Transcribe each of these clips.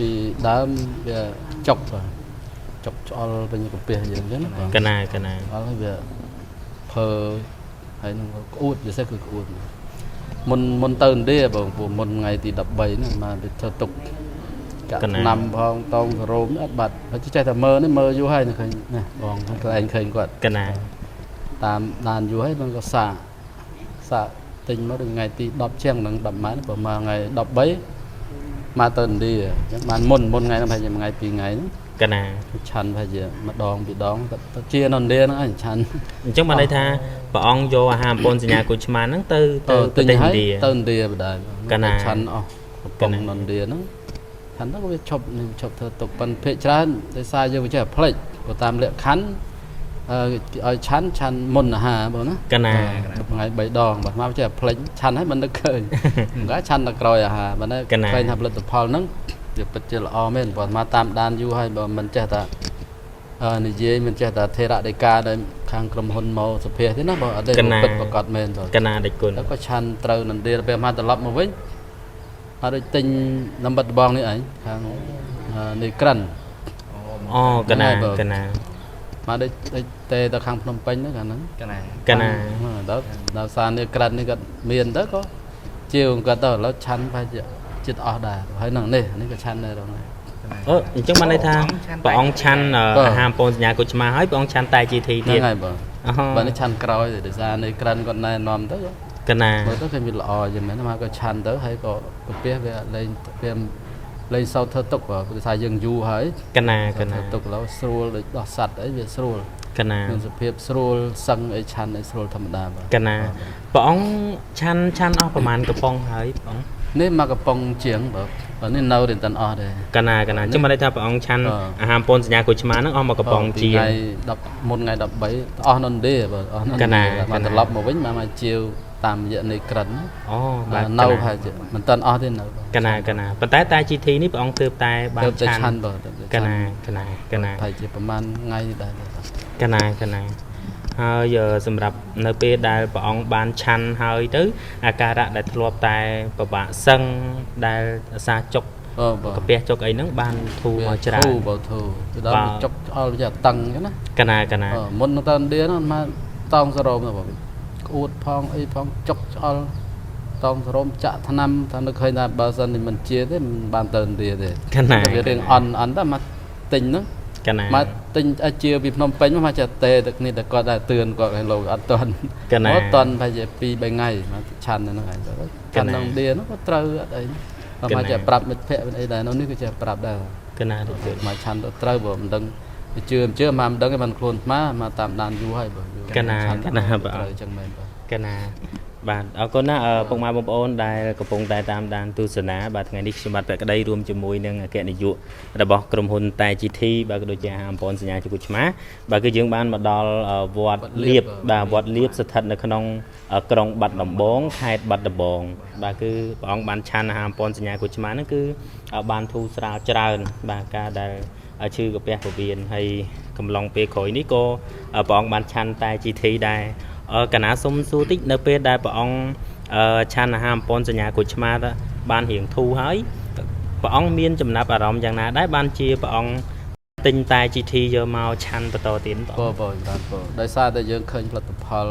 ពីដើមវាចុកបាទចុកឆ្អល់ពេញកាពះយើងអញ្ចឹងណាបាទ កណាកណា ឆ្អល់ហើយវាភើហើយនឹងក្អួតពិសេសគឺក្អួតមុនមុនទៅឥណ្ឌាបងព្រោះមុនថ្ងៃទី13ហ្នឹងមកវាធ្វើទុកចាក់ថ្នាំផងតងសរោមអត់បាត់ហើយចេះតែមើលនេះមើលយូរហើយឃើញណាបងខ្លួនឯងឃើញគាត់ កណា តាមដានយូរហើយมันក៏សាកសាកទិញមកដល់ថ្ងៃទី10ជាងនឹង10ម៉ានប្រហែលថ្ងៃ13មកទៅឥណ្ឌាអញ្ចឹងបានមុនមុនថ្ងៃហ្នឹងប្រហែលជាមួយថ្ងៃពីរថ្ងៃហ្នឹង កណា ឆាន់ប្រហែលជាម្ដងពីរដងទៅជានៅឥណ្ឌាហ្នឹងឯងឆាន់ អញ្ចឹងបានន័យថាព្រះអង្គយកអាហារអំពនសញ្ញាគុជឆ្មាហ្នឹងទៅទៅប្រ ទិញហើយ ទេសឥណ្ឌា ទៅឥណ្ឌាបដ កណា ឆាន់អស់កំប៉ុងនៅឥណ្ឌាហ្នឹងឆាន់ទៅក៏វាឈប់នេះឈប់ធ្វើទុកប៉ុន្តែភាគច្រើនដោយសារយើងវាចេះផ្លេចព្រោះតាមលក្ខខណ្ឌអឺឲ្យឆាន់ឆាន់មុនអាហារបងណា កណា ថ្ងៃ3ដងបាទមកចេះផ្លេចឆាន់ហើយមិននឹកឃើញ មិនកាឆាន់ដល់ក្រោយអាហារបើតែឃើញថាផលិតផលហ្នឹងវាពិតជាល្អមែនព្រោះមកតាមដានយូរហើយបើមិនចេះតែអឺនិយាយមិនចេះតែថេរដីកាដែលខាងក្រុមហ៊ុនមកសុភាទេណាបើអត់ទេពិតប្រកបមែនបាទ កណាដេចគុណ แล้วក៏ឆាន់ត្រូវនន្ទាពេលមកត្រឡប់មកវិញមកដូចទិញនំបាត់ដបងនេះឯងខាងនេះក្រិន អូកណាកណា មកដូចដូចទេទៅខាងភ្នំពេញហ្នឹងខាងហ្នឹង កណា កណា ដល់ដល់សារនេះក្រិននេះគាត់មានទៅក៏ជាងគាត់ទៅឥឡូវឆាន់ប្រហែលជាចិត្តអស់ដែរហើយនឹងនេះនេះក៏ឆាន់ដែររង កណា អូអញ្ចឹងបានន័យថាព្រះអង្គឆាន់អាហារអំពនសញ្ញាគុជឆ្មាហើយព្រះអង្គឆាន់តែជាធី ហ្នឹង ទៀត ហើយបង អូ បើនេះឆាន់ក្រោយទេដោយសារនេះក្រិនគាត់ណែនាំទៅក៏ កណា មើលទៅឃើញវាល្អយ៉ាងមែនមកក៏ឆាន់ទៅហើយក៏កាពះវាលែងវាលែងសោតធ្វើទុកបើដោយសារយើងយូរហើយក ណាកណា ធ្វើទុកឥឡូវស្រួលដូចដោះសัตว์អីវាស្រួល កណា មានសភាពស្រួលសឹងអីឆាន់អីស្រួលធម្មតាបាទ កណាព្រះអង្គឆាន់ឆាន់អស់ប្រហែលកំប៉ុងហើយព្រះអង្គ នេះមកកំប៉ុងជាងបើបើនេះនៅតែអស់ទេ កណាកណាអញ្ចឹងបានន័យថាព្រះអង្គឆាន់ បាទ អាហារអំពនសញ្ញាគុជឆ្មាហ្នឹងអស់មកកំប៉ុងជាង ថ្ងៃ10មុនថ្ងៃ13អស់នៅឥណ្ឌាបើអស់នៅ កណា មក កណា ត្រឡប់មកវិញមកមកជាវតាមរយៈនៃក្រិន អូបាទ នៅប្រហែលជាមិនតាន់អស់ទេនៅបាទ កណាកណាប៉ុន្តែតែ GT នេះព្រះអង្គទើបតែបាន ទើបតែ ឆាន់ ឆាន់បើទើបតែ កណាកណាកណា ប្រហែលជាប្រហែលថ្ងៃនេះដែរបាទ កណាកណាហើយសម្រាប់នៅពេលដែលព្រះអង្គបានឆាន់ហើយទៅអាការៈដែលធ្លាប់តែពិបាកសឹងដែលអាសាចុក អូបាទ កាពះចុកអីហ្នឹងបានធូរមកច្រើន ធូរបើធូរទៅដល់ បាទ វាចុកឆ្អល់វាចេះតឹងអញ្ចឹងណា កណាកណា អឺមុននឹងទៅឥណ្ឌាហ្នឹងមកតោងសរោមទៅបងក្អួតផងអីផងចុកឆ្អល់តោងសរោមចាក់ថ្នាំថានឹកឃើញថាបើសិននេះមិនជាទេមិនបានទៅឥណ្ឌាទេ កណា តែវារៀងអន់អន់តែមកទិញហ្នឹង កណា មកទិញឲ្យជាពីភ្នំពេញមកមកចេះទេទឹកនេះតែគាត់តែទឿនគាត់ឲ្យលោកអត់ទាន់ កណា អត់ទាន់ប្រហែលជា2 3ថ្ងៃមកឆាន់ហ្នឹងហើយ កណា ឆាន់ក្នុងឥណ្ឌាហ្នឹងក៏ត្រូវអត់អីបើមកចេះប្រាប់មិត្តភក្តិអីដែរនោះនេះក៏ចេះប្រាប់ដែរ កណាដូចទៀត មកឆាន់ទៅត្រូវបើមិនដឹងវាជឿមិនជឿមកមិនដឹងទេបានខ្លួនអាត្មាមកតាមដានយូរហើយបើយូរ កណា ឆាន់ កណាបាទ ត្រូវអញ្ចឹងមែនបាទ កណាបាទអរគុណណាស់ពុកម៉ែបងប្អូនដែលកំពុងតែតាមដានទស្សនាបាទថ្ងៃនេះខ្ញុំបាទប្រក្តីរួមជាមួយនឹងអគ្គនាយករបស់ក្រុមហ៊ុនតែ GT បាទក៏ដូចជាអាអំពនសញ្ញាជគុជឆ្មាបាទគឺយើងបានមកដល់វត្តលៀបបាទវត្តលៀបស្ថិតនៅក្នុងក្រុងបាត់ដំបងខេត្តបាត់ដំបងបាទគឺព្រះអង្គបានឆាន់អាហារអំពនសញ្ញាគុជឆ្មាហ្នឹងគឺបានធូរស្រាលច្រើនបាទការដែលឈឺកាពះពោះវៀនហើយកំឡុងពេលក្រោយនេះក៏ព្រះអង្គបានឆាន់តែ GT ដែរ កណាសុំសួរតិចនៅពេលដែលព្រះអង្គឆាន់អាហារអំពនសញ្ញាគុជឆ្មាទៅបានរៀងធូរហើយព្រះអង្គមានចំណាប់អារម្មណ៍យ៉ាងណាដែរបានជាព្រះអង្គទិញតែ GT យកមកឆាន់បន្តទៀតព្រះ បើ អង្គ បើបាទបើដោយសារតែយើងឃើញផលិតផល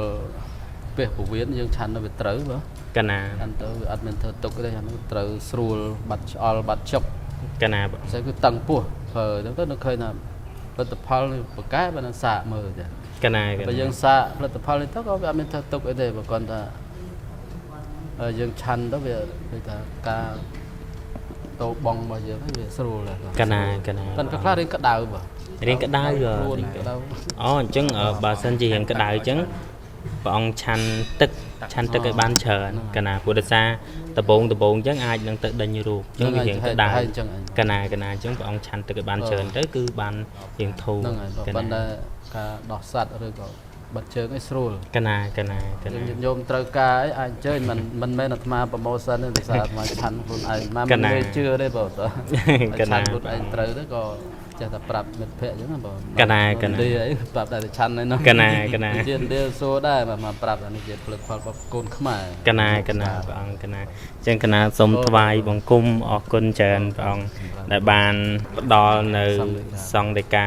ពះពវៀនយើងឆាន់ទៅវាត្រូវបើ កណា ឆាន់ទៅវាអត់មានធ្វើទុកទេអានោះត្រូវស្រួលបាត់ឆ្អល់បាត់ចុក កណាបង ស្អីគឺតឹងពោះធ្វើអញ្ចឹងទៅនឹកឃើញថាផលិតផលនេះបកកែបើនឹងសាកមើលចា កណាក បើ ណា យើងសាកផលិតផលនេះទៅក៏វាអត់មានធ្វើទុកអីទេបើគាត់ថាយើងឆាន់ទៅវាដូចថាការតោបងរបស់យើងហ្នឹងវាស្រួលដែរបាទ កណាកណា ប៉ុន្តែខ្លះរៀងក្តៅបាទ រៀងក្តៅ ខ្លួន រៀងក្តៅ ក្តៅ អូអញ្ចឹងបើសិនជារៀងក្តៅអញ្ចឹងព្រះអង្គឆាន់ទឹកឆាន់ទឹកឲ្យបានច្រើនកណាព្រោះដោយសារដបងដបងអញ្ចឹងអាចនឹងទៅដេញរូបអញ្ចឹងវារៀងក្តៅ ហើយអញ្ចឹងឯង កណាកណាអញ្ចឹងព្រះអង្គឆាន់ទឹកឲ្យបានច្រើនទៅគឺបានរៀងធូរ ហ្នឹងហើយបើ ក ប៉ុន្តែការដោះសัตว์ឬក៏បិទជើងឲ្យស្រួល កណាកណាកណា យើងញាតិញោមត្រូវការអីអាចអញ្ជើញមិនមិនមែនអាត្មាប្រម៉ូសិនទេដោយសារអាត្មាឆាន់ខ្លួនឯងអាត្មា កណា មិនងាយជឿទេបើតើ កណា ឆាន់ខ្លួនឯងត្រូវទៅក៏ ចេះតែប្រាប់មិត្តភក្តិអញ្ចឹងណាបង កណាកណា ឥណ្ឌាអីប្រាប់តែឆាន់ហ្នឹងណា កណាកណា ជាឥណ្ឌាសួរដែរមកមកប្រាប់អានេះជាផលិតផលរបស់កូនខ្មែរ កណាកណាព្រះអង្គកណាអញ្ចឹងកណាសូមថ្វាយបង្គំអរគុណច្រើនព្រះអង្គដែលបានផ្ដល់នៅសង្ឃដីកា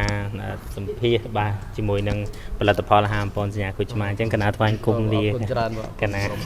សម្ភាសបាទជាមួយនឹងផលិតផលអាហារអំពនសញ្ញាគុជឆ្មាអញ្ចឹងកណាថ្វាយបង្គំលា អរគុណច្រើនបង កណា សូម